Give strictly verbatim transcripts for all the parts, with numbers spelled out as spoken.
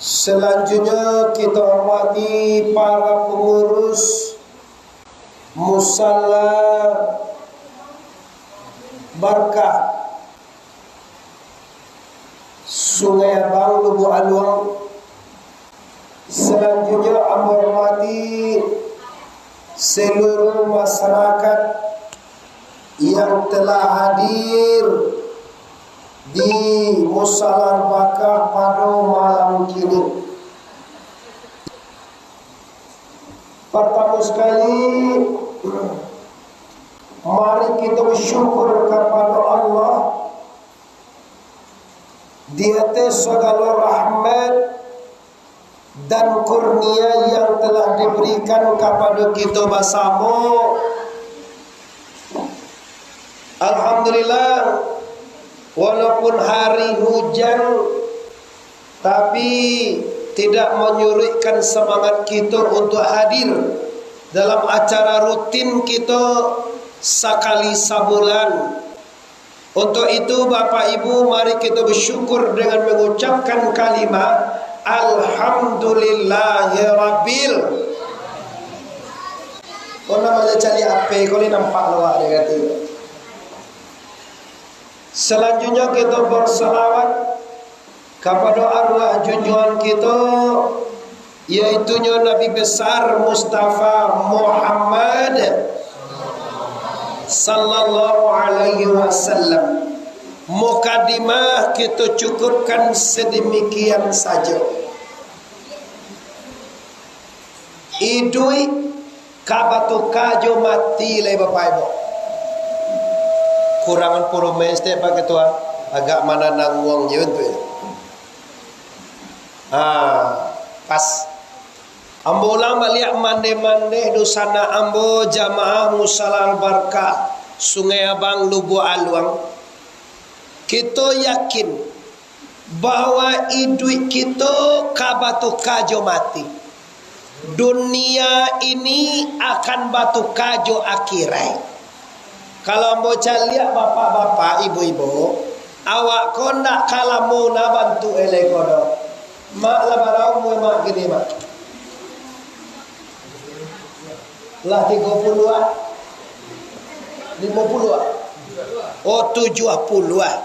Selanjutnya kita hormati para pengurus Musala Barkah Sungai Abang, Lubuk Aluang. Selanjutnya ambo hormati seluruh masyarakat yang telah hadir di Musala Barkah pada malam kini. Pertama sekali, mari kita bersyukur kepada Allah di atas segala rahmat dan kurnia yang telah diberikan kepada kita bersama. Alhamdulillah, walaupun hari hujan, tapi tidak menyurutkan semangat kita untuk hadir dalam acara rutin kita sakali sabulan. Untuk itu, Bapak Ibu, mari kita bersyukur dengan mengucapkan kalimat Alhamdulillahirabbil. Kau namanya cari apa? Kau ni nampak lawak dia kata. Selanjutnya kita bersalawat kepada arwah junjungan kita, yaitunyo Nabi Besar Mustafa Muhammad sallallahu alaihi wasallam. Mukadimah kita cukupkan sedemikian saja. Iduik ka batuka jo mati lai, Bapak Ibu. Kurangan purumen saketek, Pak Ketua. Agak mananang wong je tu. Ha, pas. Ambo ulang baliak mandeh-mandeh dunsanak ambo jamaah Musala Al-Barkah, Sungai Abang, Lubuk Aluang. Kito yakin bahwa iduik kito ka batuka jo mati. Dunia ini akan batuka jo akhirat. Kalau ambo caliak bapak-bapak, ibu-ibu, awak ko ndak ka lamo na bantuak eleh ko doh. Mak lah bara umua mak kini, Mak? Lah tigo puluah ah? Limo puluah ah? Oh, tujuah puluah ah.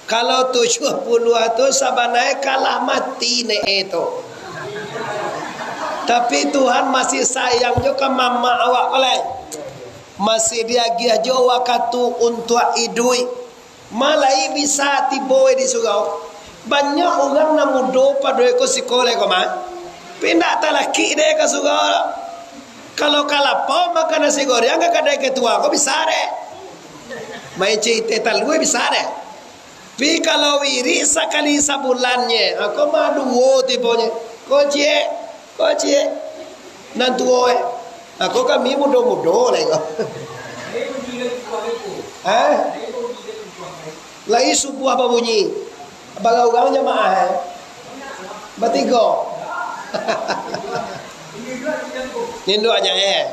Kalau tujuah puluah tu sabananyo ka lah mati ne e tu. Tapi Tuhan masih sayang jo ka mamak awak ko lai. Masih diagiah jo wakatu untuak iduik. Ma lai bisa tibo e di surau. Banyak urang nan mudo pado e ko siko lai ko mah. Tapi indak talakik dek e ka surau. Kalau ka lapau makan nasi goreng ka kadai ketua ko bisa dek. Main cerita talua bisa dek. Pi kalau wirik sakali sabulan nye, ako mah duo tiponye. Ko ciek, ko ciek. Nan tuo eh. Ako kami mudo-mudo lai ko. Ha? Lai subuah babunyi. Bara urang jamaah eh? Batigo. Nindok aja eh.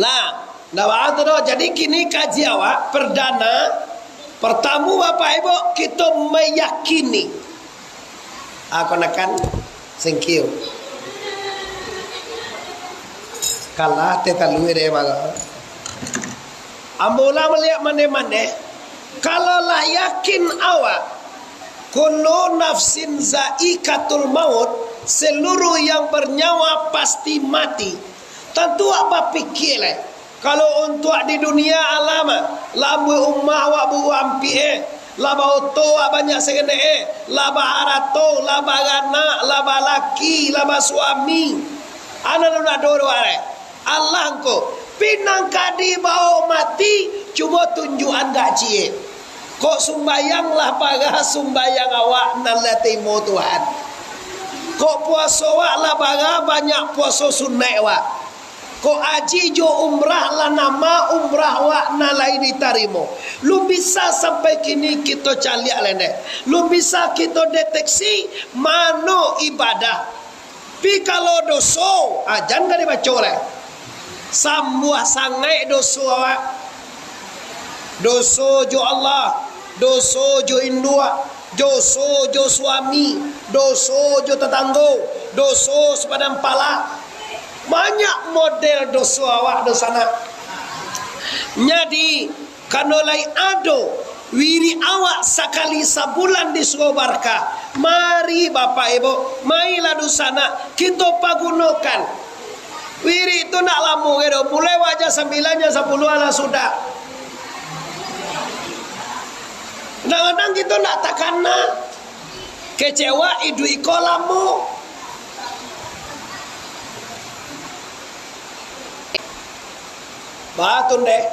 Lah, ndak baa tu doh. Jadi kini kaji awak perdana, pertamo Bapak Ibu, kito meyakini. Ako nakan singkiu. Kalah teh talua deh mah. Ambo lah maliek mandeh-mandeh. Kalau lah yakin awak, kullu nafsin zaikatul maut, seluruh yang bernyawa pasti mati. Tantu awak bapikia lai, kalau untuak di dunia alah mah, lah ambuih umah awak buruak ampik eh, lah baoto awak banyak saketek eh, lah baharato, lah baranak, lah balaki, lah basuami. Anak lu nak doh doh eh. Alah ngko, pinang ka dibao mati, cubo tunjuakan gak ciek. Kok sumbayang lah parah sumbayang awak nan lah tarimo Tuhan. Kok puaso awak lah parah banyak puaso sunaik awak. Kok aji jo umrah lah nama umrah awak nan lai ditarimo. Lun bisa sampai kini kito caliak lai ndeh. Lun bisa kito deteksi mano ibadah. Pi kalau doso, ah, jan ka dibaco lai. Sambuah sangaik doso awak. Doso jo Allah, doso jo induak, Doso jo suami, doso jo tatanggo, doso sapadang pala. Banyak model doso awak, dunsanak. Jadi, karano lai ado wirid awak sakali sabulan di Sugua Barkah, mari, Bapak Ibu, marilah, dunsanak, kito pagunokan. Wirid tu ndak lamo gai doh, mulai awak jam sambilan, jam sapuluah lah sudah. Kadang-kadang kito ndak takana, kecewa, iduik iko lamo. Batua ndeh.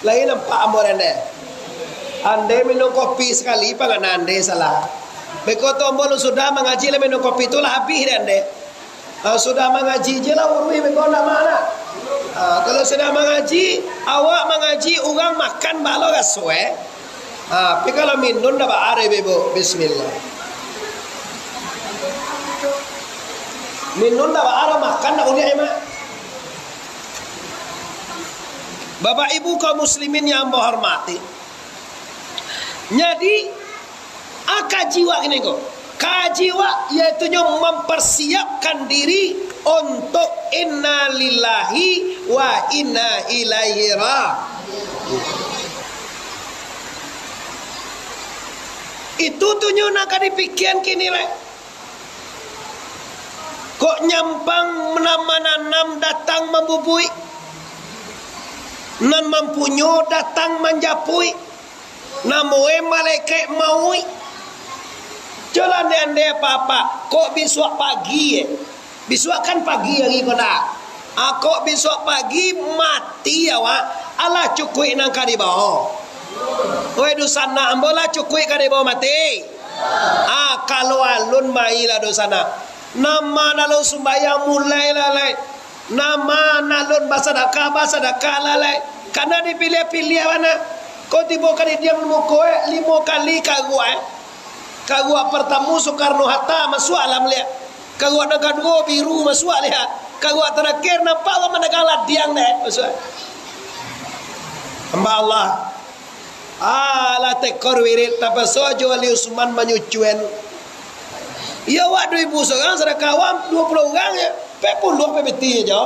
Lai nampak ambo dek ande? Ande minum kopi sakali, pangana ande salah. Beko tu ambo alun sudah mangaji, lah minum kopi tu lah abih dek ande. Ah, sudah mangaji je lah uruih beko ndak ma nak. Ah, kalau sudah mangaji, awak mangaji, urang makan bak lo raso, eh. Ah, tapi kalau minum ndak baa doh, Ibu. Bismillah. Minum ndak baa doh, makan ndak buliah, ya, Mak. Bapak Ibu kaum muslimin yang ambo hormati. Jadi, ah, kaji awak kini ko. Kaji awak, yaitunyo mempersiapkan diri untuk inna lillahi wa inna ilaihi ra-, itu tu nyo nan ka dipikian kini lai. Kok nyampang nan mananam datang mambubuik, nan mampunyo datang manjapuik, namoe malaikat mauik. Jolah ande-ande apa-apa, kok bisuak pagi, eh? Bisuak kan pagi ari ko ndak? Ah, kok bisuak pagi mati awak, alah cukuik nan ka dibao. Oi, dunsanak ambo lah cukuik ka dibao mati. Ah, kalau alun mailah dunsanak. Nan ma nan alun sumbayang mulailah lai. Nan ma nan alun basadakah, basadakahlah lai. Kana dipiliah-piliah bana. Ko tibo ka didiang muko, eh, limo kali karuak, eh. Karuak partamo Soekarno Hatta, masuaklah maliek. Karuak nan kaduo biru, masuak liek. Karuak tarakhir nampak urang managang ladiang dek, masuak. Hamba Allah. Alah tekor wirid, tapaso jo Wali Usman manyucuan. Iyo, awak duo ribu surang, sadakah awak duo puluah urang je. Pek puluah pek piti je.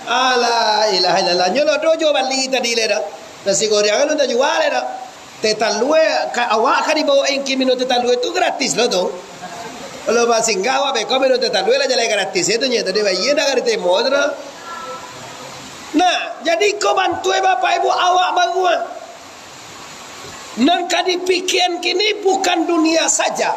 Alah, ilaha illallah. Nyo lo do jo bali tadi le dah. Nasi goreng alun tajua le dah. Teh talua, ka, awak ka dibao engki minum teh talua tu gratis lo tu. Kalau basinggah awak beko minum teh talua lah jalai gratis itu nyo. Tadi bayi dah ka ditemo tu dah. Nah, jadi ko bantuak bapak ibu awak baru ah. Nan ka dipikian kini bukan dunia saja.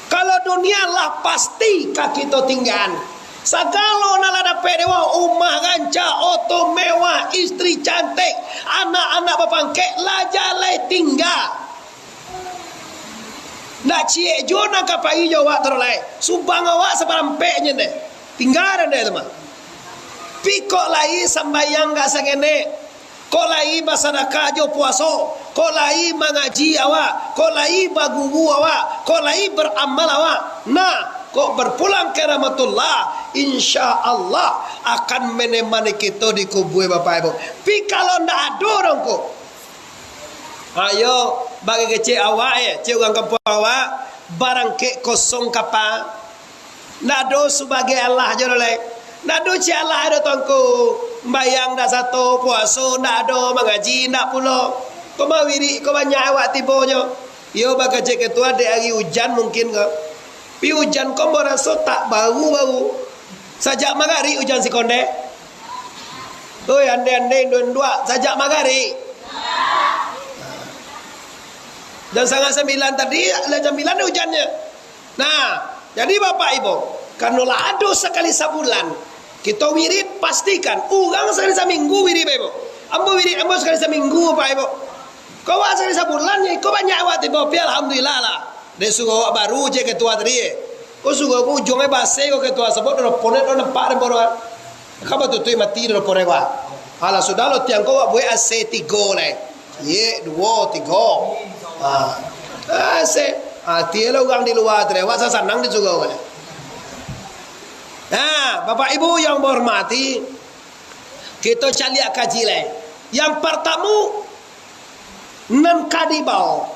Kalau dunia lah pasti ka kito tinggaan. Sagalo nan lah dapek dek awak, umah rancak, oto mewah, istri cantik, anak-anak bapangkek, lah jalai tingga. Ndak ciek juo nan ka pai jo awak taruih lai. Subang awak saparampek nyo deh. Tingga dek ande tu mah. Pi kok lai sambayang ka sangenek. Kok lai basadakah jo puaso, kok lai mangaji awak, kok lai baguru awak, kok lai baramal awak. Nah, kok barpulang ka rahmatullah, insya Allah akan manemani kito di kubua, Bapak Ibu. Pi kalau ndak ado dong ko, ayo, bagi kecek awak, eh, cek urang kampuang awak, barangkek kosong kapa. Ndak ado subagai alah jo doh lai. Ndak ado cek alah ado tuangku. Sumbayang ndak sato, puaso ndak ado, mangaji ndak pulo. Ko mawirik ko banyak awak tibonyo. Iyo bakecek ketua dek ari ujan mungkin ko. Pi ujan ko maraso tak baru-baru. Sajak magarik ujan siko ndeh. Oi, ande-ande induak-induak, sajak magarik. Jam sangah sambilan tadi, lah jam sambilan ujannyo. Nah, jadi Bapak Ibu, karano lah ado sakali sabulan, kito wirid pastikan, urang sakali saminggu wirid, Bapak Ibu. Ambo wirid, ambo sakali saminggu, Bapak Ibu. Kok awak sakali sabulan, iko banyak awak tibo, pi alhamdulillah lah. Dek suruah awak baru je ketua tadi, eh. Ko suruah ko ujuangnyo base ko ketua, sabab doroponek do nampak dek orang. Kan batutuik mati doroponek, wah. Alah, sudah lo tiang ko awak buek A C tigo lai. Ye, duo, tigo. Ha. A C. Ha, tilah urang di lua tu, wak sasanang di surau ko. Nah, Bapak Ibu yang bahormati, kito caliak kaji lai. Yang partamo, nan ka dibao.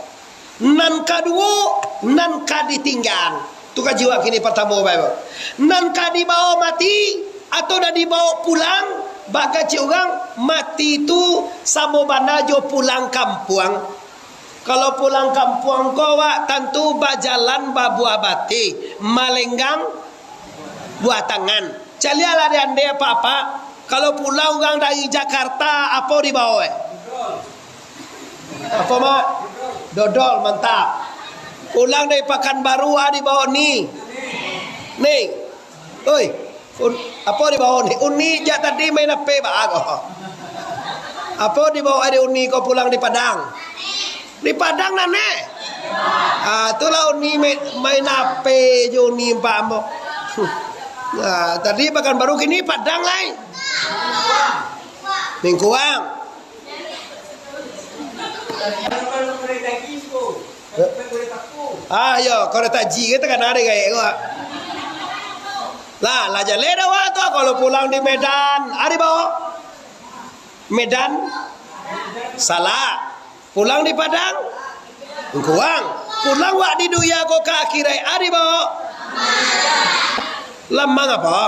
Nan kaduo, nan ka ditinggaan. Tu kaji awak kini partamo, Bapak. Nan ka dibawo mati, atau nan dibawo pulang, bak kecek urang, mati tu samo bana jo pulang kampuang. Kalau pulang kampuang ko, awak tantu bajalan babuah bateh, malenggang buah tangan. Caliaklah di ande, Apak-apak. Kalau pulang urang dari Jakarta, apo dibawo, eh? Apo, Mak? Dodol, mantap. Pulang dari Pakanbaru, ah, dibawo ni. Ni. Oi. Un-, apo dibawo ni? Uni jak tadi main H P baa ko. Apo dibawo ari Uni ko pulang di Padang? Di Padang nan, eh? Ah, itulah Uni main, main H P jo Uni, Pak, ambo. Nah, tadi Pakanbaru, kini Padang lai. Mingkuang. Ah, yo, kalau taji kita kan ada gaya ko. Lah, lah jaleh dah awak tu, kalau pulang di Medan, ari bawo? Medan? Salah. Pulang di Padang? Mingkuang. Pulang wak di dunia ko ka akhirat, ari bawo? Lamang apo?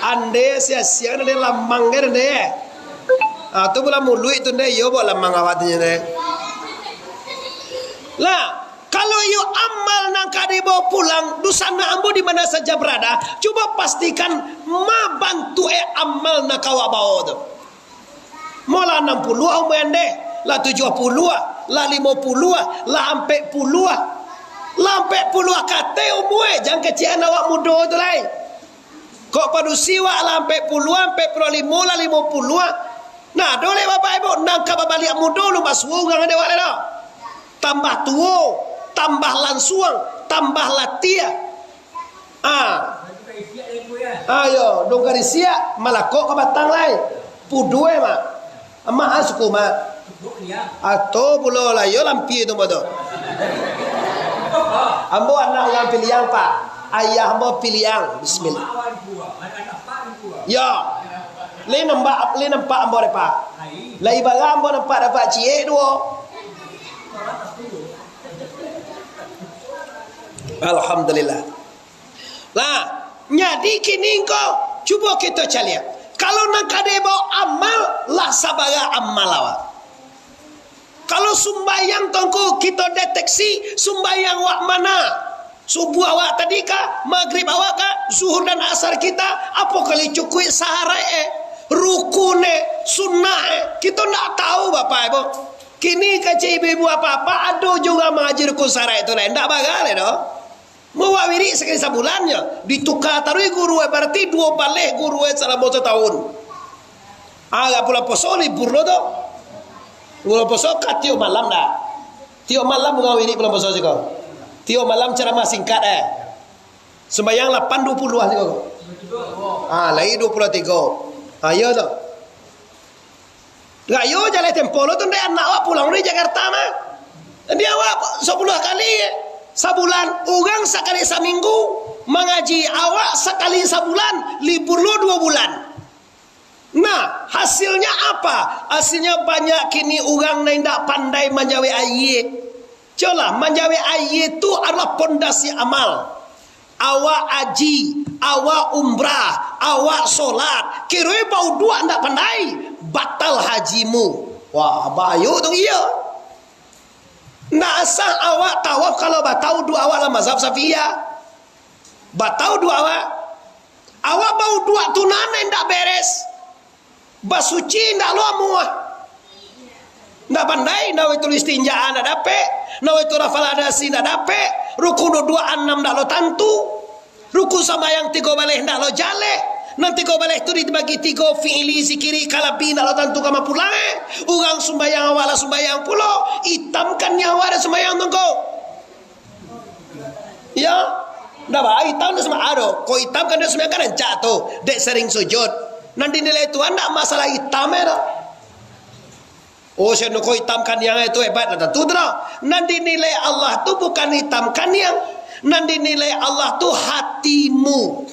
Ande sia-sia, ande lamang kan, ande. Ah, tu bulan muluik tu, ande, iyo, bawo lamang awak tu, ande. Lah, kalau iyo amal nan ka dibawo pulang, dunsanak ambo di mana saja barada, cubo pastikan ma bantuak e amal nan ka awak bawo tu. Mo lah anam puluah umua ande, lah tujuah puluah, lah limo puluah, lah ampek puluah. Lah ampek puluah ka ateh umua, jan kecek an awak mudo tu lai. Kok padusi wak lah ampek puluah, ampek puluah limo, lah limo puluah. Nah, ado leh Bapak Ibu, nan ka babaliak mudo lu basuo urang dek wak lai doh. Tambah tuo, tambah lansuang, tambah latiah. Ah. Ah, yo, dong karisiak, malakok ka batang lai. Pudue, Mak. Mak, ah, suku, Mak. Ato pulo lah, yo, lampia tu, Mak, tu. Ambo anak urang Piliang, Pak. Ayah ambo Piliang. Bismillah. Yo. Lai nampak, lai nampak ambo dek, Pak. Lai bara ambo nampak dek, Pak, ciek duo. Alhamdulillah. Lah, jadi kini ko, cubo kito caliak. Kalau nan ka dibawo amal, lah sabara amal awak. Kalau sumbayang tongko kito deteksi, sumbayang wak mana? Subuah awak tadi ka, magrib awak ka, zuhur dan asar kita, apo kali cukuik saharaik e, rukun e, sunnah e, kito ndak tahu, Bapak Ibu. Kini kecek ibu-ibu apak-apak, ado juo mangaji rukun saharaik tu lai, ndak bara lai doh. Mawak wirik sakali sabulan nyo, dituka taruih guru e, barati duo baleh guru e salamo satahun. Agak bulan puaso libur lo tu. Bulan puaso ka tiok malam dah. Tiok malam bunga wirik bulan puaso siko. Tiok malam ceramah singkat e. Sumbayang lapan duo puluah siko. Ah, lai duo puluah tigo. Ah, iyo tu. Rayo jaleh tempo lo tu ndeh anak awak pulang dari Jakarta mah. Jadi awak sapuluah kali sabulan, urang sakali saminggu mangaji, awak sakali sabulan, libur lo duo bulan. Nah, hasilnya apa? Hasilnya banyak kini urang nan indak pandai manjawek aia. Colah, manjawek aia tu adalah pondasi amal. Awak aji, awak umrah, awak solat, kironyo bauduak ndak pandai, batal hajimu. Wah, bahayo tu iyo. Ndak sah awak tawaf kalau batal uduak awak lah mazhab Syafi'iyah. Batal uduak awak. Awak bauduak tu nan indak beres. Basuci ndak lo amuah. Ndak pandai, nawaitul istinja ndak dapek, nawaitul raf'al hadasi ndak dapek, rukun uduak anam ndak lo tantu, rukun sambayang tigo baleh ndak lo jaleh, nan tigo baleh tu dibagi tigo, fi'ili, zikiri, kalabi ndak lo tantu ka mapulang, eh. Urang sumbayang awak lah sumbayang pulo, itam kan nyawa dah sumbayang tu ko. Iyo, ndak ba, itam tu sumbayang, aduh, ko itam kan dah sumbayang kan rancak tu, dek sering sujud. Nan dinilai Tuhan ndak masalah itam e tu. Oh, sia ko itam kaniang e tu hebat, ndak tantu tu doh. Nan dinilai Allah tu bukan itam kaniang. Nan dinilai Allah tu hatimu.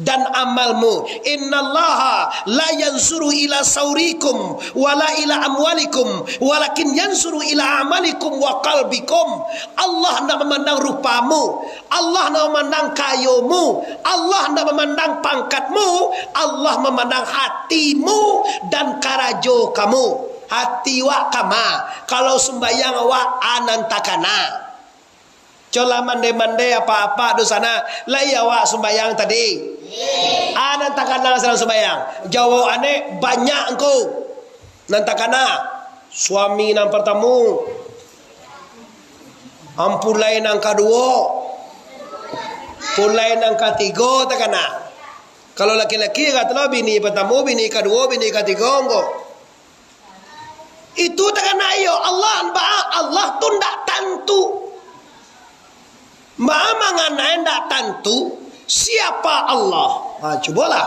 dan amalmu. Innallaha la yanzuru ila saurikum wala ila amwalikum, walakin yanzuru ila amalikum wa qalbikum. Allah ndak mamandang rupamu, Allah ndak mamandang kayomu, Allah ndak mamandang pangkatmu, Allah mamandang hatimu dan karajo kamu. Hati wak kama, kalau sumbayang wak anan takana. Colah mandai-mandai apa-apa dosa na, lai awak sumbayang tadi? Ah, nan takana sadang sumbayang. Jawab ane banyak engko. Nan takana, suami nan pertama, ampulai nan kaduo, pulai nan katigo takana. Kalau laki-laki, katalah bini pertama, bini kaduo, bini katigo engko. Itu takana iyo Allah, baa Allah tu ndak tantu. Baa mangana ndak tantu? Siapa Allah? Ha, cubolah.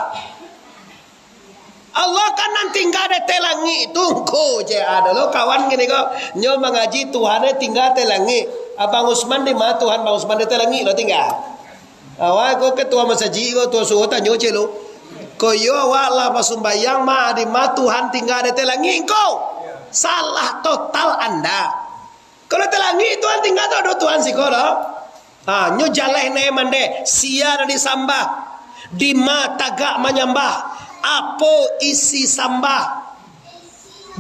Allah kan nan tingga di ateh langik tu, ko je ado lo kawan gini ko. Nyo mangaji Tuhan e tingga ateh langik. Abang Usman di ma Tuhan, Bang Usman di ateh langik lo tingga. Awak ko ketua masajik ko, tua suruh tanyo celo. Ko iyo awak lah basumbayang mah, di ma Tuhan tingga di ateh langik ko? Salah total Anda. Kalau di ateh langik Tuhan tingga tu, ado Tuhan siko doh. Ha, nyo jaleh ne mandeh, sia nan disambah, di ma tagak manyambah, apo isi sambah.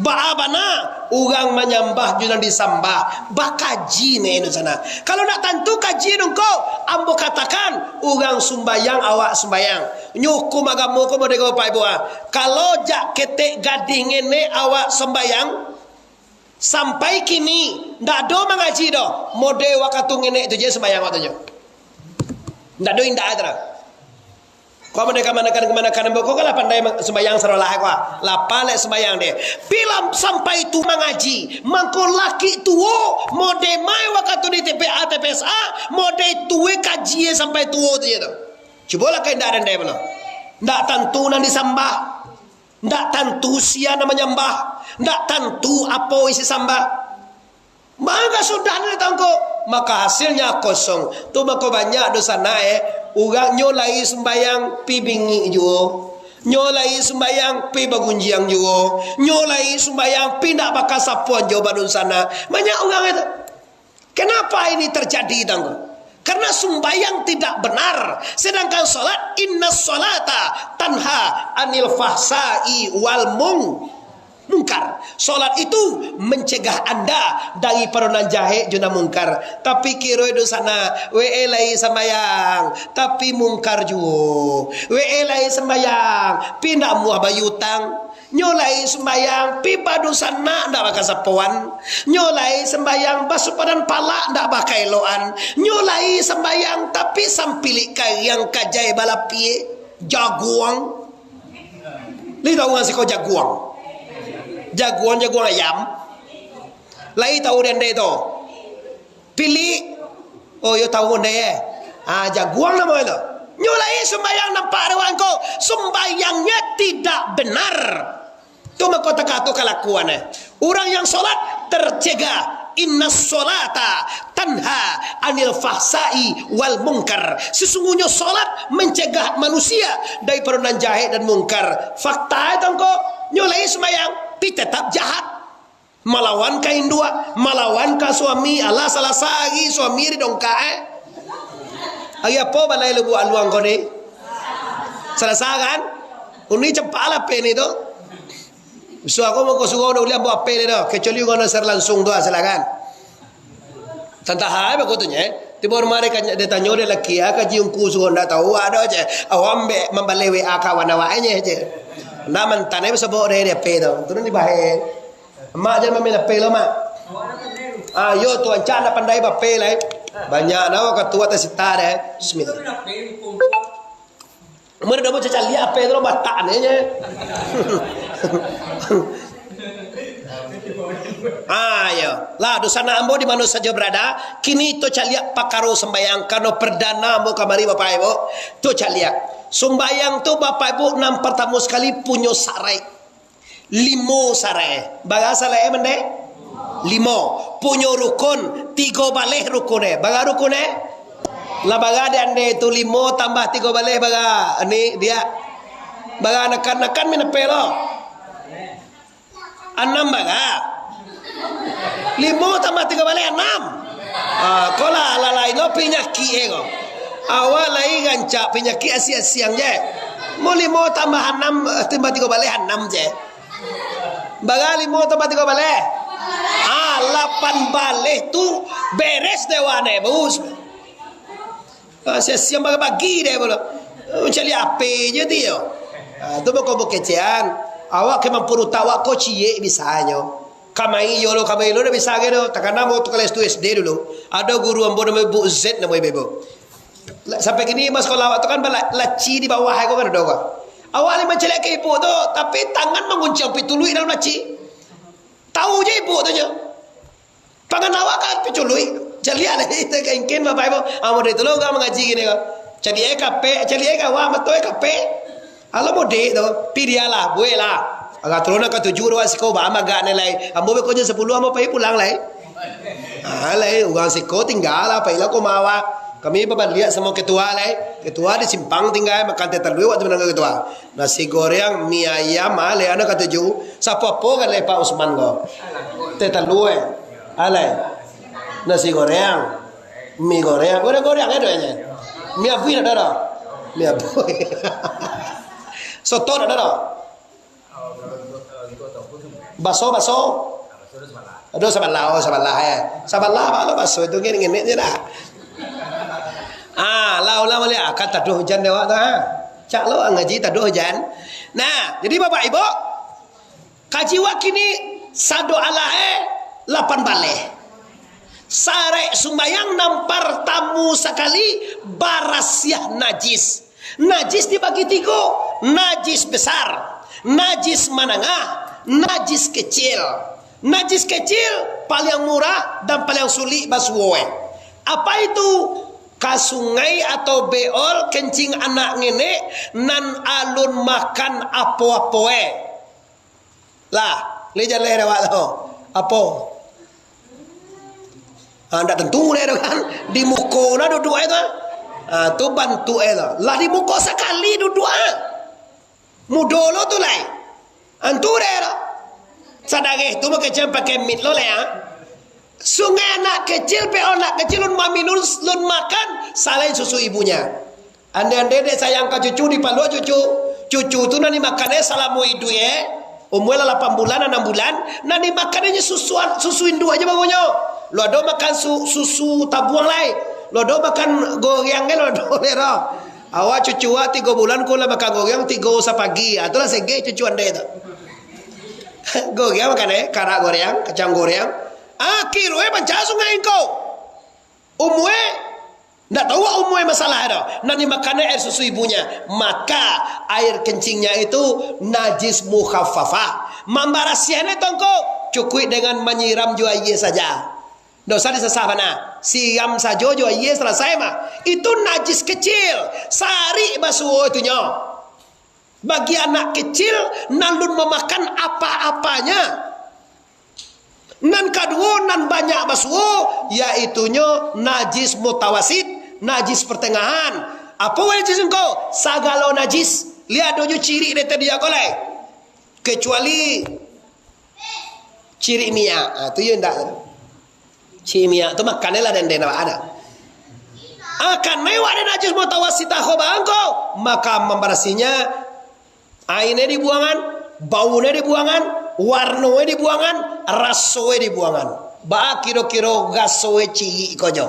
Baa bana urang manyambah jo nan disambah, bakaji ne inyo sana. Kalau ndak tantu kaji nungko, ambo katakan, urang sumbayang, awak sumbayang. Nyo hukum agamo ko model ko, Bapak Ibu, ah. Kalau jak ketek gadih ngene awak sumbayang, sampai kini ndak ado mangaji doh, model wakatu ngene tu je sumbayang wakatu nyo. Ndak ado indak ado doh. Kau merdeka manakan-manakan ambo, kau kan lah pandai ma-, sembayang sarolah kau. Lapalek sembayang deh. Pilam sampai tu mangaji, mangko laki tuo, mode mai wakatu di T P A, T P S A, mode tue kaji sampai tuo tu je tu. Cubolah kau indak dendai pulo. Ndak tantu nan disambah. Ndak tantu sia nan manyambah. Ndak tantu apo isi sambah. Mangga sudah ni datang ko, maka hasilnya kosong. Tu mako banyak dosa nae, urang nyo lai sumbayang pi bingik juo. Nyo lai sumbayang pi bagunjiang juo. Nyo lai sumbayang pi ndak bakasapoan jo badun sana. Banyak urang itu. Kenapa ini terjadi, tangko? Karena sumbayang tidak benar, sedangkan salat, inna salata tanha anil fahsai wal mung-, mungkar. Salat itu mencegah anda dari pado nan jahek jo nan mungkar. Tapi kiro itu sana, we lai sambayang, tapi mungkar juo. We lai sambayang, pi ndak muah bayutang. Nyo lai sumbayang, pi badun sanak ndak bakasapoan. Nyo lai sumbayang, basupadan palak ndak bakaelokan. Nyo lai sumbayang, tapi sampilik kariang kajai balapie. Jaguang. Lai tahu ngan siko jaguang? Jaguang, jaguang ayam. Lai tahu dende tu? Pilik. Oh, yo tahu nde, eh? Ah, jaguang namo itu. Nyo lai sumbayang nampak dek wangko. Sumbayangnya tidak benar. Tu mako takato kalakuan, eh. Urang yang salat tercegah. Inna salata tanha anil fahsai wal mungkar. Sesungguhnya salat mencegah manusia daripada nan jahek dan mungkar. Fakta itu engko, nyo lai sumbayang, tapi tetap jahat. Malawan ka induak, malawan ka suami, alah Salasa ari suami ri dongkak, eh. Ari apo balai lubuak aluang ko ni? Salasa kan? Uni cepat lah pen itu. Suah ko mako suruah udah uliah buah pen itu, kecuali urang nasar langsung tu, ah, silakan. Tantaha baku tu nye. Tibo rumah dia, dia tanyo dia laki, ah, kaji ungku suruh ndak tahu, ado je. Awak ambek mambalai W A kawan awak nye je. Ndak mantan, eh, sebok dia, dia P tu. Turun di bahaya. Mak jan main P lo, Mak. Ah, yo, tu ancak ndak pandai ba-P lah, eh. Banyak nah, wakatu atas sita deh. Bismillah. Mari dah cacaliak P tu lo batak ni je. Ah, yo. Lah, dosa nak ambo di mana saja berada. Kini tu caliak pakaro sembayang. Karena perdana ambo kamari, Bapak Ibu. Tu caliak. Sembayang tu, Bapak Ibu, nan pertama sekali punyo sarai. Limo sarai. Bara sarai mande? Limo. Punyo rukun, tigo baleh rukun, eh. Bara rukun, eh? Lah bara di ande tu, limo tambah tigo baleh bara, ni dia. Bara nakan-nakan minapelo. Anam bara. Limo tambah tigo baleh, anam. Ah, ko lah, lah lain lo pinyakik e ko. Awak lai rancak pinyakik asiang-asiang je. Mo limo tambah anam, eh, tambah tigo baleh, anam je. Bara limo tambah tigo baleh? Ah, lapan baleh tu beres dewa ne, bus. Ah, sia-sia bagi-bagi deh pulo. Eh, mancaliak ape je tu yo. Ah, tu bako bukecean. Awak ke mampu utak awak ko ciek bisanyo. Kamai yo lo, kamai lo dah bisa ke do. Takana ambo tu kelas tu S D dulu. Ado guru ambo namo Bu Z namo ibu. La-, sampai kini mas sekolah awak tu kan bala-, laci di bawah ko kan ado ko. Awak ni mancaliak ke ibu tu, tapi tangan mangunciang pituluik dalam laci. Tahu je ibu tu nyo. Pangan awak kan piculuik. Caliak lah, itu kaingkin bapak ibu. Ah, model tu lo urang mangaji kini ko. Caliak e kapek, caliak e kawa, mato e kapek. Alah model tu, pi dia lah, buek lah. Agak turun ka tujuh, dua siko, ba magak ni lai. Ambo beko je sepuluh, ambo pai pulang lai. Ah, lai, urang siko tingga lah, pai lah ko mawa. Kami babaliak samo ketua lai. Ketua di simpang tingga, makan teh talua waktu manangah ketua. Nasi goreng, mi ayam, alai anak katuju. Sapo-apo kan lai Pak Usman ko. Teh talua, eh. Alai. Nasi goreng. Mi goreng. Goreng-goreng ado nyo. Mi abuih ado dah. Mi abuih. Soto ado dah. Baso, baso. Aduh, sabalah, oh, sabalah, eh. Sabalah, apa lo baso itu, ngene-ngene je lah. Ah, lah, ulang baliak. Ah, kan taduah hujan dek awak tu, ha. Cak lo ngaji taduah hujan. Nah, jadi Bapak Ibu, kaji wak kini sado alah, eh, lapan baleh. Sarek sumbayang nan partamu sakali barasiah najis. Najis dibagi tigo, najis besar, najis manangah, najis kecil. Najis kecil paliang murah dan paliang sulik basuo e. Apa itu? Ka sungai atau beol kencing anak ngenek nan alun makan apo-apo e. Lah, lai jaleh dek awak tu. Apo? Ha, ndak tantu dek tu kan. Di muko nah duduak e tu. Ha, tu bantuak e tu. Lah di muko sakali duduak, ha. Mudo lo tu lai. Antu dek tu. Sadareh tu makecek pakai mit lo lai, ha. Sungai anak kecil, pe anak kecil lun maminum, lun makan, salain susu ibunya. Andai-andai dek sayang ka cucu, dipaluak cucu. Cucu tu nan dimakan e salamo iduik e, umua lah lapan bulan, anam bulan, nan dimakan e susu, susu induak aja bangunyo. Lo ado makan su-, susu tabuang lai. Lo ado makan goreng e, lo ado lai ro. Awak cucu awak tigo bulan ko lah makan goreng tigo sapagi. Ah, tu lah segeh cucu andai tu. Goreng makan e, karak goreng, kacang goreng. Ah, kiro e banca sungai ko. Umua, ndak tahu umua masalah doh. Nan dimakan air susu ibunya, maka air kencingnya itu najis mukhaffafah. Mambarasiahnya tongko, cukuik dengan manyiram jo aia saja. Ndak usah disasah bana. Siram sajo jo aia, salasai mah. Itu najis kecil. Sarik basuo itunyo. Bagi anak kecil, nan lun mamakan apa-apanya. Nan kaduo, nan banyak basuo, yaitunyo najis mutawasit, najis pertengahan. Apo najis engko? Sagalo najis. Liek ado jo cirik dek tadi ko lai. Kecuali cirik miak. Ah, tu yo ndak. Cirik miak tu makan lah denden awak ada. Akan mewah dek najis mutawasitah ko bangko, maka mambarasihnyo. Aia dibuangan, baunyo dibuangan, warnonyo dibuangan, rasonyo dibuangan. Baa kiro-kiro rasonyo cirik ko jo?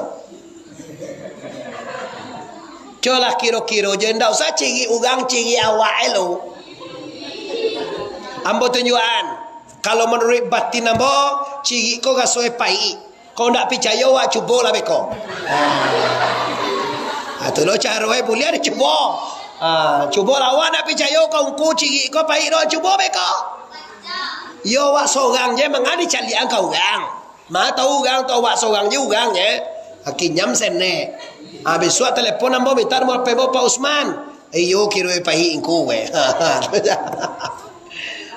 Colah kiro-kiro jo, ndak usah cirik urang, cirik awak e lo. Ambo tunjuakan, kalau manuruik batin ambo, cirik ko rasonyo paik. Kok ndak picayo, awak cubo lah beko. Ah, tu lo caro e, buliah dicubo. Ah, cubo lah awak ndak picayo, ka ungku cirik ko paik do, cubo beko. Yo, awak sorang je, manga dicaliakan ka urang. Ma tahu urang tu awak sorang je urang je. Aki nyam senek. Ah, bisuak telepon ambo minta nomor P M Pak Usman. Iyo, kiro e paik ungku e.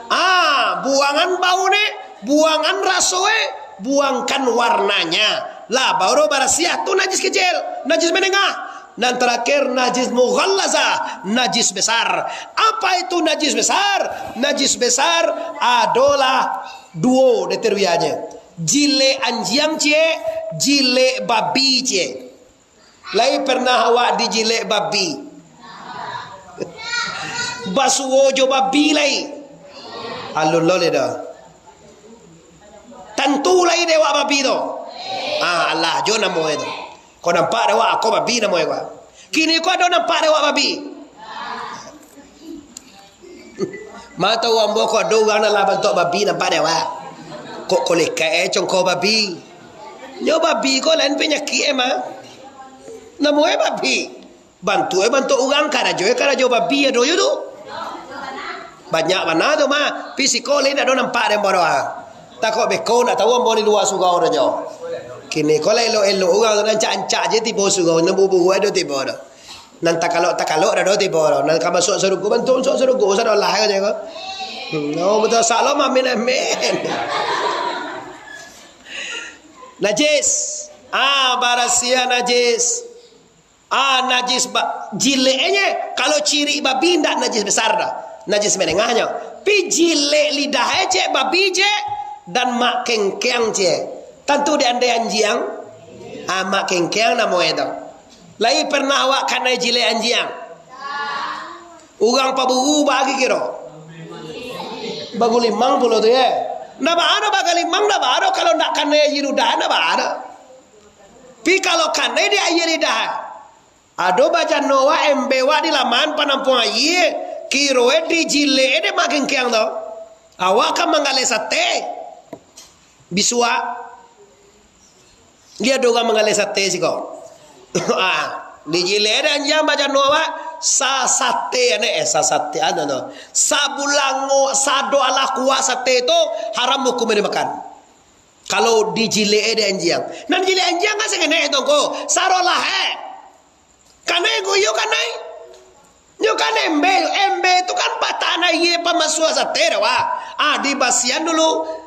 Ah, buangan bau ne, buangan raso e, buangkan warnanya. Lah, baru barasiah tu najis kecil, najis menengah. Nan terakhir, najis mughallazah, najis besar. Apa itu najis besar? Najis besar adolah duo kriteria-nyo. Jilek anjiang ciek, jilek babi ciek. Lai pernah awak dijilek babi? Basuo jo babi lai? Alun lo lai doh. Tantu lai dek awak babi tu. Ah, alah jo namo e tu. Ko nampak dek awak, ako babi namo e ko. Kini ko ado nampak dek awak babi? Ma tau ambo ko ado urang nan lah bantuak babi nampak dek awak. Kok kolekek e congko babi. Nyo babi ko lain panyakik e mah. Namo e babi. Bantuak e bantuak urang, karajo e karajo babi ado jo tu. Banyak bana tu mah. Pi siko lai ndak ado nampak dek ambo doh. Takok beko ndak tau ambo di lua surau doh nyo. Kini ko lah elok-elok urang tu, nan ancak-ancak je tibo surau, nan buru-buru ado tibo doh. Nan takalok-takalok dah ado tibo doh. Nan ka masuak sarugo, bantuak masuak sarugo, usah doh lah, kato ko. Hmm, oh, betul, salam, amin, amin. Najis. Ah, barasiah najis. Ah, najis ba-, jilek e, kalau cirik babi ndak najis besar doh. Najis menengahnyo. Pi jilek lidah e ciek, babi ciek, dan mak kengkeang ciek. Tantu di andai anjiang, ah, mak kengkeang namo e tu. Lai pernah awak kanai jilek anjiang? Urang paburu bagi kiro. Bagulimang pulo tu, ye. Ndak baa doh bagalimang, ndak baa doh, kalau ndak kanai aia lidah, ndak baa doh. Pi kalau kanai di aia lidah, ado bajano wak, ember wak di laman panampuang aia, kiro e dijilek e dek mak kengkeang tu. Awak ka manggaleh sate. Bisuak. Dia ado urang manggaleh sate siko. Ah, dijilek e dek anjiang bajano wak, sasate ane, eh, sasate anu tu. Sabulango, sado alah kuah sate tu haram hukum e dimakan. Kalau dijilek e dek anjiang. Nan jilek anjiang kan sangenek tu ko, sarolah e. Kanai ko iyo kanai. Nyo kan ember, ember tu kan patahan aia pamasuak sate dah, wah. Ah, dibasiahan dulu.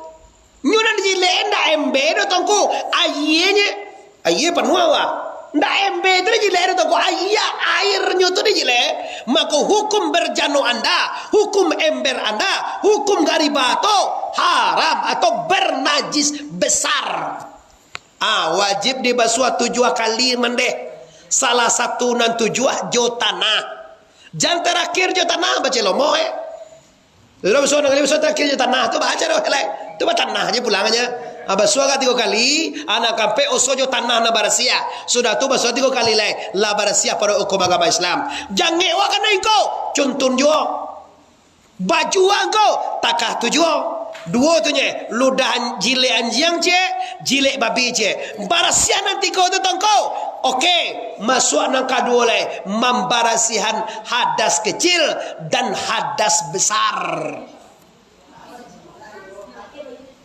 Nyo nan dijilek e ndak ember doh tongko, aianyo. Aia panuah, wah. Ndak ember tu dijilek e doh tongko, aia, airnyo tu dijilek e. Mako hukum bajano anda, hukum ember anda, hukum garibah tu haram atau bernajis besar. Ah, wajib dibasuah tujuah kali mandeh. Salah satu nan tujuah jo tanah. Jan tarakhir jo tanah, bacelomok e. Sudah basuah nan kali, basuah tarakhir jo tanah, tu baca doh, elai. Tu batanah je pulang aja. Ah, basuah ka tigo kali, ah, nan kaampek oso jo tanah nan barasiah. Sudah tu basuah tigo kali lai, lah barasiah pado hukum agama Islam. Jangek wak kanai ko, cuntun juo. Baju angko, takah tu juo. Duo tu nye, ludah an-, jilek anjiang ciek, jilek babi ciek. Barasiah nan tigo tu tongko. Oke, masuak nan kaduo lai, mambarasiahan hadas kecil dan hadas besar.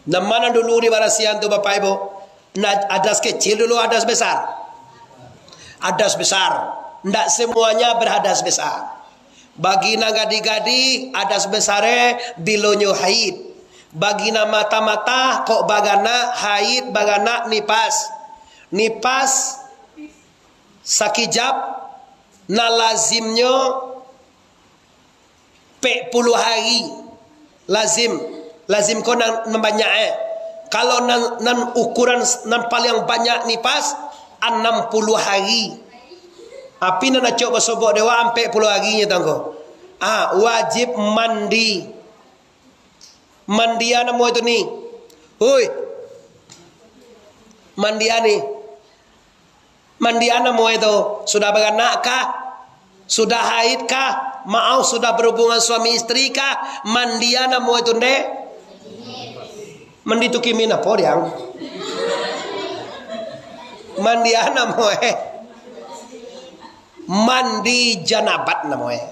Nan ma nan dulu dibarasiahan tu, Bapak Ibu? Nah, hadas kecil dulu, hadas besar? Hadas besar. Ndak semuanya berhadas besar. Bagi nan gadih-gadih, hadas besar e bilo nyo haid. Bagi nan matah-matah, kok baranak, haid, baranak, nipas. Nipas sakijap, nan lazimnyo pek puluah hari. Lazim. Lazim ko nan, nan banyak, eh. Kalau nan, nan ukuran s-, nan paliang banyak nipas, anam puluah hari. Api nan acok basobok dewa ampek puluah hari nyo tangko. Ah, wajib mandi. Mandian namo itu ni? Hui. Mandian ni. Mandian namo itu? Sudah baranak kah? Sudah haid kah? Maaf, sudah berhubungan suami istri kah? Mandian namo itu, Ndek? Mandi tu kimin apo, Diang? Mandian namo, eh? Mandi janabat namo, eh?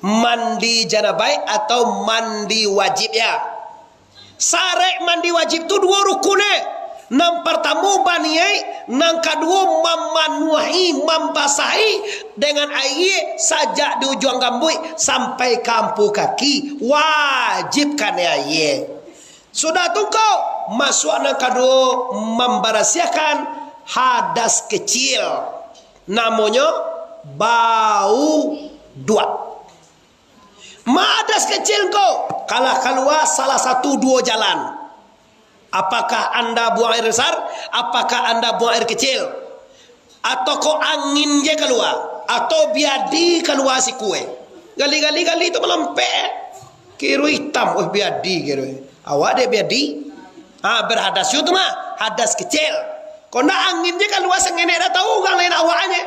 Mandi janabat atau mandi wajib, ya? Sarek mandi wajib tu duo rukun, eh. Nan partamo baniaik, nan kaduo mamanuahi, mambasahi dengan aia sajak di ujuang gambuik sampai ka ampu kaki. Wajib kanai aia. Sudah tu ko, Masuak nan kaduo, mambarasiahkan hadas kecil, namonyo bauduak. Ma hadas kecil ko, kalah kalua salah satu duo jalan. Apakah anda buang air besar? Apakah anda buang air kecil? Atau ko angin je kalua? Atau biadi kalua sikue? Gali-gali gali tu malompek. Kiru itam, oh biadi kiru. Awak dek biadi. Ha, berhadas yo tu mah, hadas kecil. Kok ndak angin je kalua sangenek dah tahu urang lain awak je.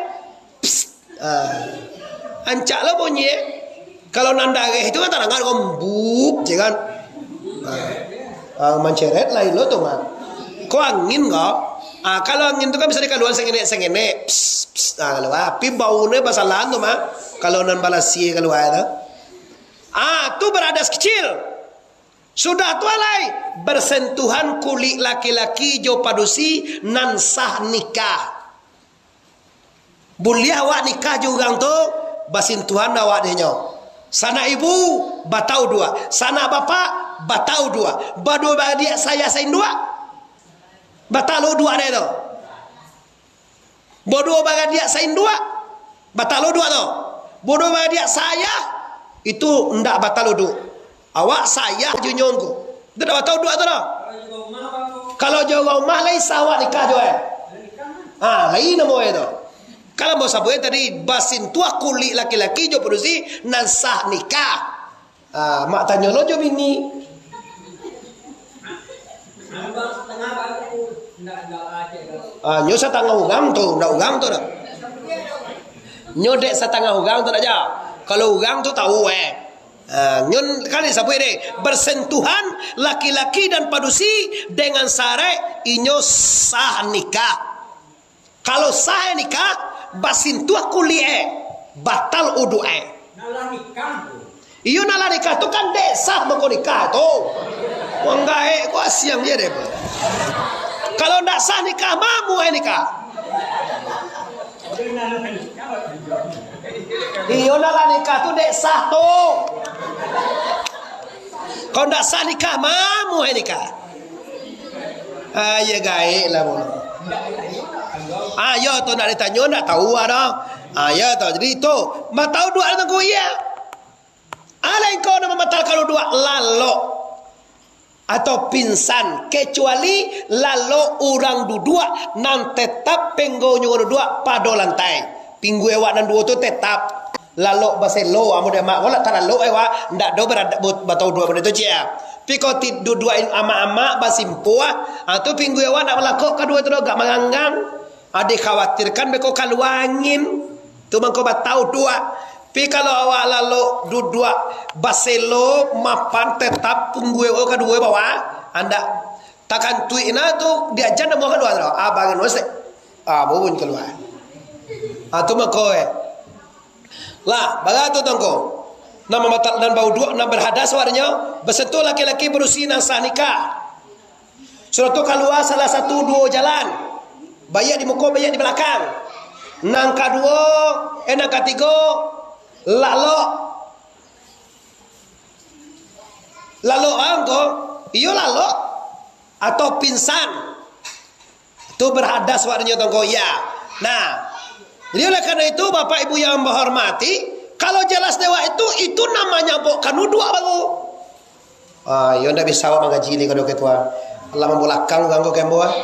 Psst. Ah. Ancak lo bunyi, eh. Kalau nan dareh itu kan tadanga kok bup je kan. Ah. Ah, manceret lain lo tu mah. Kok angin kok? Ah, kalau angin tu kan bisa dikaluan sengenek-sengenek. Psst, psst. Ah, kalau api bau ni basalahan tu mah. Kalau nan balasie kalua tu. Ah, tu beradas kecil. Sudah tu alai bersentuhan kulik laki-laki jo padusi nan sah nikah. Buliah awak nikah jo urang tu, basintuhan awak dinyo. Sanak ibu, batau duak. Sanak bapak, batau duak. Baduo baradiak sayah sainduak, batau duak deh tu. Baduo baradiak sainduak, batau duak tu. Baduo baradiak sayah, itu ndak batau duak. Awak sayah jo nyo ko. Itu ndak batau duak tu doh. Kalau jo urang umah lai sah awak nikah jo, eh. Ha, lai namo e tu. Kalau mau sabuik tadi, basintuah kulik laki-laki jo padusi nan sah nikah. Ah, mak tanyo lo jo bini. Ah, nyo satangah urang tu, ndak urang tu dah. Nyo dek satangah urang tu dak ja. Kalau urang tu tahu, eh. Ah, nyo kan disabuik deh, bersentuhan laki-laki dan padusi dengan syarat inyo sah nikah. Kalau sah nikah, basintuah kulik e, batal uduak e. Nah, lah nikah tu. Iyo, nah lah nikah tu kan dek sah mangko nikah tu. Wang gaek ko asiang je deh. Kalau ndak sah nikah, mamu e nikah. Iyo, nah lah nikah tu dek sah tu. Kalau ndak sah nikah, mamu e nikah. Ah, iyo gaek lah, bono. Ah, iyo tu, nak ditanyo, nak tahu ah, dah. Ah, iyo tu. Jadi tu, batau duak tu, iya. Alai kau nak mambatalkan uduak, lalok atau pingsan, kecuali lalok urang duduak nan tetap pinggaunyo duduak pado lantai. Pinggua awak nan duo tu tetap. Lalok baselo, amun dek amak ko lah talalok, eh, wak. Ndak do barada-, bu-, batau duo bana tu, ciek. Tapi kalau ti-, duduak in-, amak-amak basimpuah, ah, tu pinggua awak ndak balakok kaduo tu doh, agak manganggang. Ah, dikhawatirkan beko kalua angin. Tu mangko batau duo. Tapi kalau awak lalok duduak baselo, mapan, tetap pinggua awak kaduo bawah, andak takantuik na tu diajan namo kalua tu doh. Ah, bangun wase. Ah, bubun kalua. Ah, tu mangko, eh. Lah, barato tongko. Nan mambatal, nan bauduak, nan barhadas awaknyo, basentuh laki-laki padusi nan sah nikah. Sudah tu kalua salah satu duo jalan. Baiak di muko, baiak di balakang. Nan kaduo, eh, nan katigo, lalok. Lalok angko, iyo lalok. Atau pingsan. Tu barhadas awaknyo tongko, iya. Nah, jadi oleh karena itu, Bapak Ibu yang ambo hormati, kalau jelas dek awak itu, itu namanya bok kan uduak baru. Ah, iyo ndak bisa awak mangaji lai kalau ketua. Alah mambalakang urang ko kembo, ah.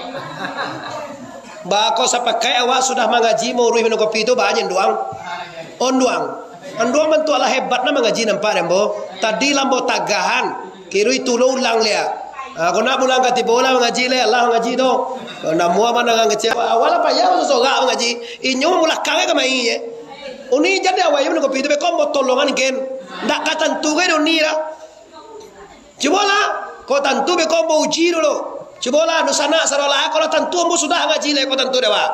Bako sapakai awak sudah mangaji, mauruih minum kopi tu, ba nyo nduang. Onduang. Onduang bantuak lah hebat nah mangaji nampak dek ambo. Tadi lah ambo tagahan. Kiro itu lo ulang liak. Ah, kok nak bulan katigo lah mangaji lai, alah mangaji tu. Kok nak mua manangan kecil, awak lah payah sorak mangaji. Inyo mulakang ka mai je. Uni jadi awai minum kopi tu beko ambo tolongan ken. Ndak ka tantu ke uni lah. Cubolah, kok tantu beko ambo uji dulu. Cubolah, dunsanak sarolah, kok lah tantu ambo sudah ngaji lai, kok tantu dek awak.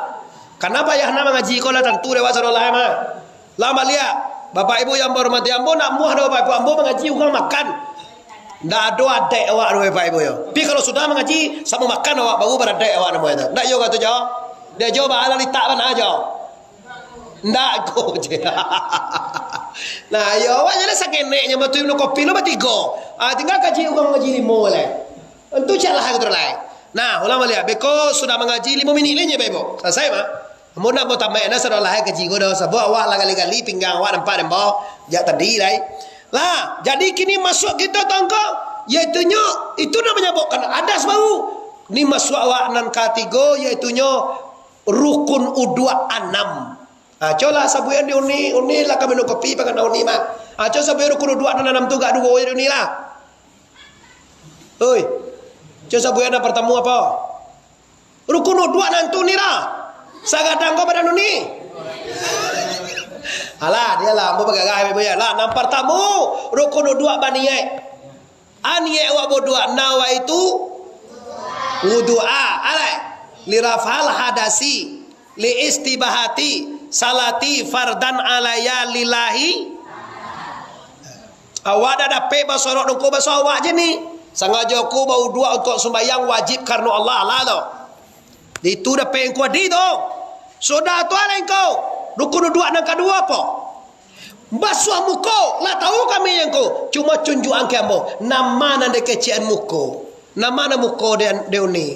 Karena payah nak mangaji, kok lah tantu dek awak sarolah mah. Lah baliak, Bapak Ibu yang ambo hormati, ambo ndak muah doh Bapak Ibu, ambo mangaji urang makan. Ndak ado adaik awak doh Bapak Ibu yo. Tapi kalau sudah mangaji, samo makan awak, baru baradaik awak namo itu. Ndak iyo kato jo? Dia jo baa lah litak bana jo. Ndak ko je. Nah, yo awak je lah sakeneknyo, batu minum kopi lo batigo. Ah, tinggal kaji urang mangaji limo lai. Tantu cak lah gitu lai. Nah, ulang baliak. Beko sudah mangaji limo minik lai nyo, Bapak Ibu. Salasai mah. Amun nak batambaik, nah, sudah lah kaji ko dah. Sabab awak lah gali-gali pinggang awak nampak deh, Mbok. Jak tadi lai. Lah, jadi kini masuak kito tangka, yaitunyo, itu nan manyababkan hadas baru. Ni masuak awak nan katigo, yaitunyo rukun uduak anam. Ha, colah sabuikan di uni, uni lah ka minum kopi, pangan uni mah. Ha, co sabuikan rukun uduak nan anam tu, gak duo je di uni lah. Oi, co sabuikan nan partamo apo? Rukun uduak nan tu ni lah. Sagadang ko badan uni. Alah, dia lah, ambo bagagah, ambo ya lah. Nan partamo, rukun uduak baniaik. Aniaik awak bauduak, nawaitu wudu'a, alai, lirafal hadasi, li istibahati, salati fardan alaya lillahi. Awak dak dapek basorok dongko baso awak je ni. Sangajo ko bauduak untuak sumbayang wajib karano Allah, alah tu. Itu dapek engko adi tu. Sudah tu alai engko. Rukun uduak nan kaduo apo? Basuah muko, lah tahu kami yang ko. Cuma tunjuakan ka ambo, nama nan dikecekan muko. Nama nan muko de, de uni.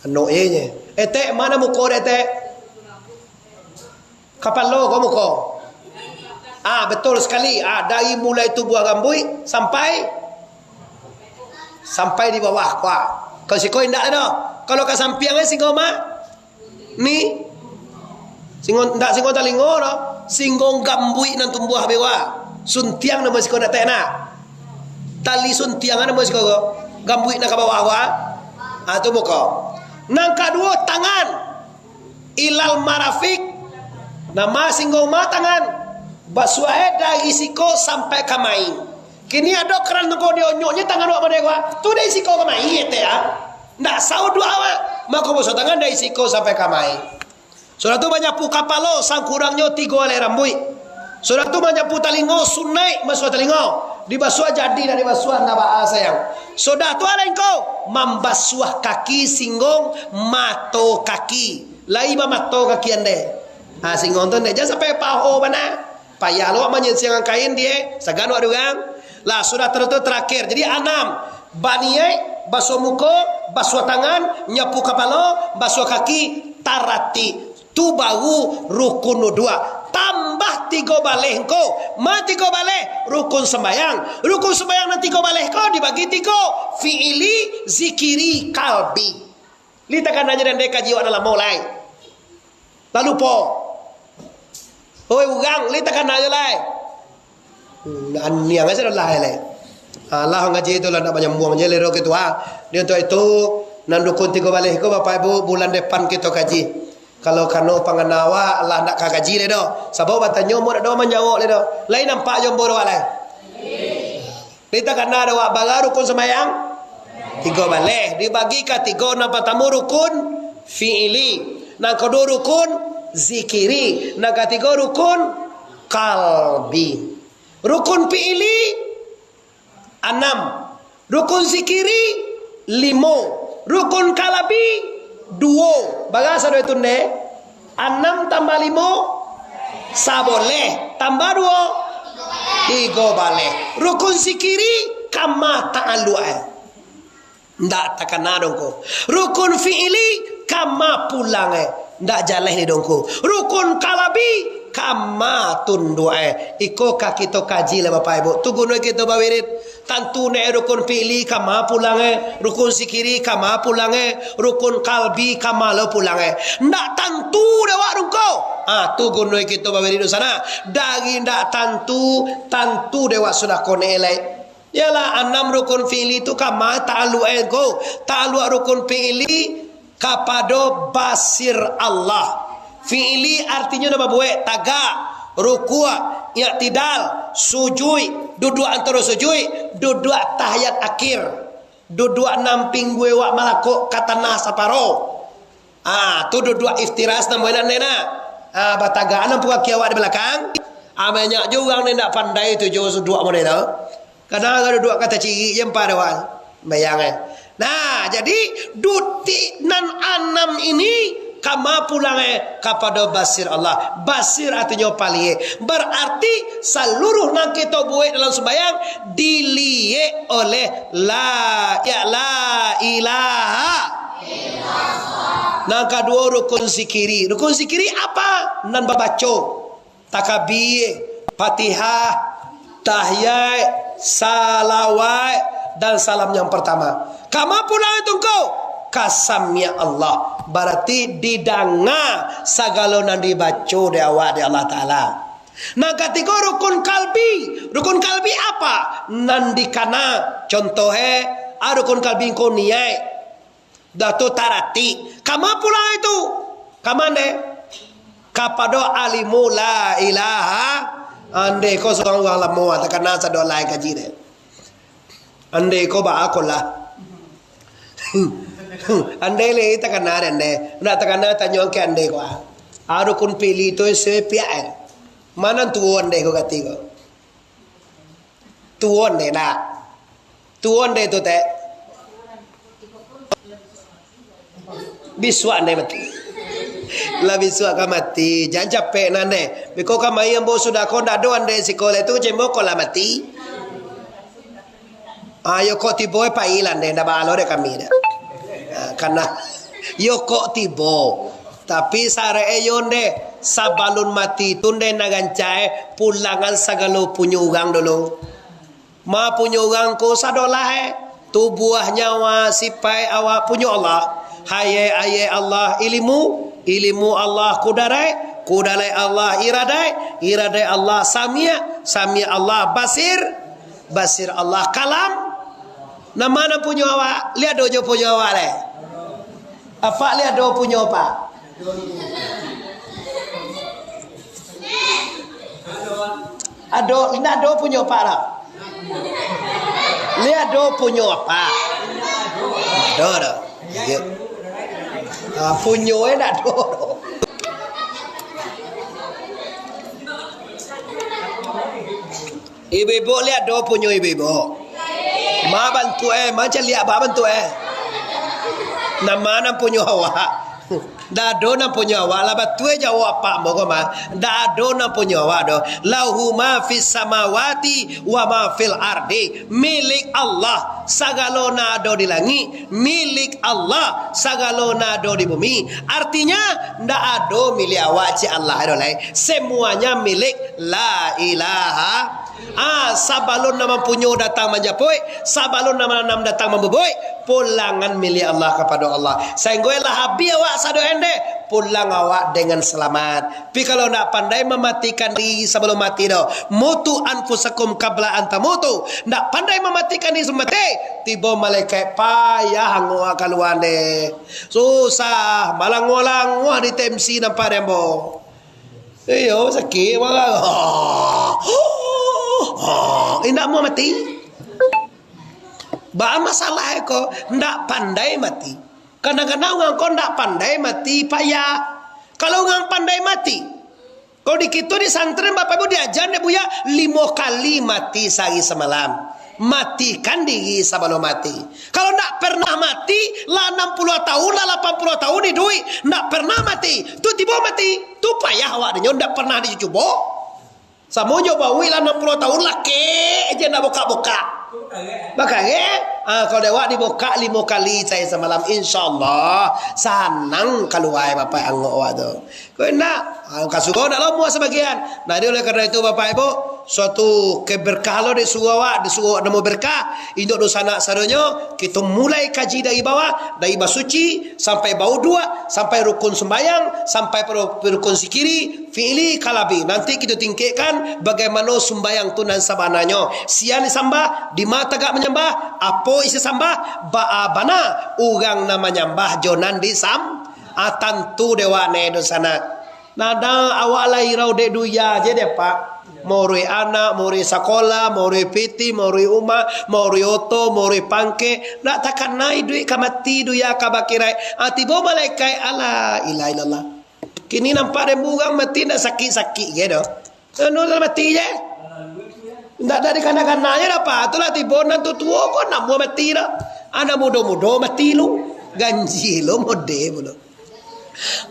Anu, eh, nye. Etek, mana muko de, Etek? Kapalo ko muko. Ah, betul sekali. Ah, dari mulai tubuah rambuik sampai, sampai di bawah. Wah. Kalau siko indak ado. Kalau ka sampiang, eh, siko mah. Ni, singo, ndak singo talingo doh, singo gambuik nan tumbuah beko. Suntiang namo siko nak tek nak. Tali suntiang namo siko ko. Gambuik nan ka bawah ko, ah. Ah, tu muko. Nan kaduo, tangan. Ilal marafik. Nama singgo ma tangan. Basuah dari siko sampai ka main. Kini ado keran tu ko dionyoknyo tangan awak model ko, ah. Tu dari siko ka main, ete, ah. Ndak sauduak awak. Mako basuah tangan dari siko sampai ka main. Sudah tu manyapu kapalo, sangkurangnyo tigo alai rambuik. Sudah tu manyapu talingo, sunaik basuah talingo. Dibasuah jadi, ndak dibasuah ndak baa, sayang. Sudah tu alai engko, mambasuah kaki, singgo mato kaki. Lai mamato kaki ande. Ha, singgo tu ande, jan sampai paho bana. Payah lo awak manyiangan kain die, sagan awak di urang. Lah, sudah ter-, tu terakhir. Jadi, anam. Baniaik, basuah muko, basuah tangan, nyapu kapalo, basuah kaki, taratik. Tu baru rukun uduak. Tambah tigo baleh ko. Ma tigo baleh? Rukun sembayang. Rukun sembayang nan tigo baleh ko dibagi tigo. Fi'ili, zikiri, kalbi. Li takana jo dek kaji awak nan lamo lai. Lalu po. Oi, urang, li takana jo lai. Hmm, aniang sajo lah lai. Alah, ngaji tu lah nak manyambuang je lero ketua. Di untuak itu, nan rukun tigo baleh ko, Bapak Ibu, bulan depan kito kaji. Kalau kano pangana awak, lah nak ka kaji le doh. Sabab batanyo, mun ado manjawab le doh. Lai nampak jo ambo doh lai. Kita kana ado awak bara rukun sambayang? Tigo baleh. Dibagi ka tigo, nan partamo rukun fi'ili. Nan kaduo rukun zikiri. Nan katigo rukun kalbi. Rukun fi'ili anam. Rukun zikiri limo. Rukun kalbi duo. Bara sado itu nde? Anam tambah limo, saboleh. Tambah duo, tigo baleh. Rukun zikiri kama ta'alluq e. Ndak takana dongko. Rukun fi'ili kama pulang e. Ndak jaleh ni dongko. Rukun kalbi kama tunduak e. Iko ka kito kaji lah, Bapak Ibu. Tu guno kito bawirid. Tantu ndak rukun fi'ili kama pulang e, rukun zikiri kama pulang e, rukun kalbi kama lo pulang e. Ndak tantu dek awak dongko. Ah, tu guno kito bawirid di sana. Dari ndak tantu, tantu dek awak sudah konek lai. Yalah, anam rukun fi'ili tu kama ta'alluq e ko. Ta'alluq rukun fi'ili kapado basir Allah. Fi'ili artinyo nan babuek, tagak, rukuk, iktidal, sujuik, duduak antaro sujuik, duduak tahiyat akhir, duduak nan pinggua awak malakok ka tanah saparo. Ah, tu duduak iftirash namonyo nan nak. Ah, batagakan ampu kaki awak di balakang. Ah, banyak jo urang nan indak pandai tu jo duduak model tu. Kadang ka duduak ka tacirik je ampa dek awak. Bayang, eh. Nah, jadi duduak nan anam ini Kama pulang, eh, kapado Basir Allah. Basir artinyo paliek. Berarti saluruh nan kito buek dalam sumbayang diliek oleh la, ya, la ilaha. Nan kaduo, rukun zikiri. Rukun zikiri apa? Nan babaco. Takabir, Fatihah, tahiyat, salawat, dan salam yang pertama. Kama pulang itu ngko? Ka Sami' Allah. Bararti didanga sagalo nan dibaco dek awak dek Allah Taala. Nan katigo, rukun kalbi. Rukun kalbi apa? Nan dikana. Contoh, eh, ah, rukun kalbi ngko niaik. Dah tu taratik. Kama pulang itu? Kama ande? Kapado alimu la ilaha. Ande ko surang urang lamo, takana sado lai kaji de. Ande ko baa ko lah. Ande le takana de ande. Ndak takana tanyo ke ande ko. Ado kun pilih tu sepiak. Mana tuo ande ko kati ko? Tuo ande nak. Tuo ande tu, Tek. Bisuak ande mati. Lah bisuak ka mati. Jan capek nan deh. Biko kamari ambo sudah ko ndak ado ande siko lai tu, cembo ko lah mati. Ah, yo kok tibo, eh, pai lah ande, ndak baa lo dek kami dek. Ah, kana yo kok tibo. Tapi sarek e yo ande, sabalun mati tu ande nan rancak e, pulangan sagalo punyo urang dulu. Ma punyo urang ko sado lah, eh. Tubuah, nyawa, sipaik awak punyo Allah. Hayek, hayek Allah ilimu, ilimu Allah kudaraik, kudaraik Allah iradaik, iradaik Allah samiak, samiak Allah basir, basir Allah kalam. Nan ma nan punyo awak? Liek ado jo punyo awak lai. Apak liek ado punyo apak? Ado, indak ado punyo apak lah. Liek ado punyo apak? Ado, ado. Iyo. Ah, punyo e ndak ado. Ibu-ibu liek ado punyo ibu-ibu? Ma bantuak e, ma caliak ba bantuak e. Nan ma nan punyo awak? Ndak ado nan punyo awak, lah batua jawab apak ambo ko mah. Ndak ado nan punyo awak doh. Lahu ma fis samawati wa ma fil ardi. Milik Allah sagalo nan ado di langik, milik Allah sagalo nan ado di bumi. Artinya, ndak ado milik awak, cek Allah ado lai. Semuanya milik La Ilaha. Ah, sabalun nan mampunyo datang manjapuik, sabalun nan mananam datang mambubuik, pulangan milik Allah kapado Allah. Sainggo lah habih awak sado ende, pulang awak dengan selamat. Tapi kalau ndak pandai mamatikan diri sabalun mati doh, mutu anfusakum qabla an tamutu, ndak pandai mamatikan diri sabalun mati, tibo malaikat payah angok kalua deh. Susah, malanguah-languah di T M C nampak deh ambo. Iyo, sakik, marah. Indak mau mati. Baa masalah ko, ndak pandai mati. Kadang-kadang urang ko ndak pandai mati, payah. Kalau urang pandai mati, kalau di kito di santren, Bapak Ibu diaja dek Buya, limo kali mati sahari samalam. Matikan diri sabalun mati. Kalau ndak pernah mati, lah anam puluah tahun, lah lapan puluah tahun iduik, ndak pernah mati, tu tibo mati, tu payah awak dinyo, ndak pernah dicubo. Samo jo bauik lah anam puluah tahun, lakek je ndak bukak-bukak. Bakarek, ah, kalau dek awak dibukak limo kali sahari samalam, insya Allah, sanang kalua bapak angok awak tu. Kok indak? Ah, ka surau ndak lomo sabagian. Nah, jadi oleh karena itu, Bapak Ibu, suatu keberkahan lo disuruh awak, disuruh awak namo berkah. Inyo dunsanak sadonyo, kito mulai kaji dari bawah, dari basuci, sampai bauduak, sampai rukun sumbayang, sampai peru-, rukun zikiri, fi'li, kalabi. Nanti kito tingkekkan bagaimana sumbayang tu nan sabananyo. Sia disambah, dima tagak manyambah, apo isi sambah, baa bana urang nan manyambah jo nan disam-, ah, tantu dek awak ne dunsanak. Nah, dah awak lah irau dek dunia je deh, Pak. Mauruik anak, mauruik sakolah, mauruik piti, mauruik umah, mauruik oto, mauruik pangkek. Ndak takana iduik ka mati, dunia ka bakiraik. Ah, tibo malaikat, alah, ilah, ilallah. Kini nampak deh urang mati ndak sakik-sakik je doh. Anu lah mati je. Ndak dari kanak-kanak je dah, Pak. Itulah tibo nan tuo-tuo ko ndak mau mati doh. Anak mudo-mudo mati lu. Ganji lo mode pulo.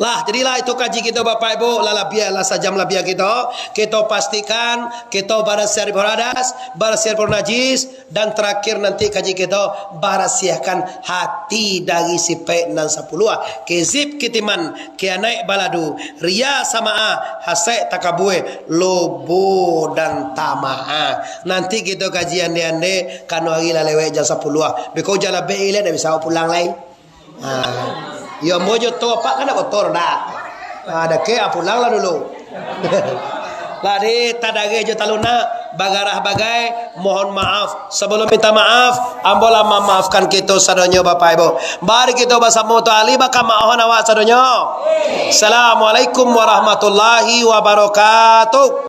Lah, jadilah itu kaji kito, Bapak Ibu, lah labiah, lah sajam labiah kito. Kito pastikan kito barasiah dari hadas, barasiah dari najis, dan terakhir nanti kaji kito barasiahkan hati dari sipaik nan sapuluah. Kezib, kitiman, kianaik, baladu, riya, samaah, hasad, takabua, lobo, dan tamak. Nanti kito kaji ande-ande, karano ari lah lewek jam sapuluah. Beko ujan labek, ilan ndak bisa pulang lai. Ha. Iyo, ambo jo to, apak kan ndak kotor, ndak? Ha, dakek, ah, pulang lah dulu. Lah, di tadareh jo talunak, bagarah bagai, mohon maaf. Sabalum minta maaf, ambo lah mamaafkan kito sadonyo, Bapak Ibu. Mari kito basamo tu ahli bakamaohan awak sadonyo. Assalamualaikum warahmatullahi wabarakatuh.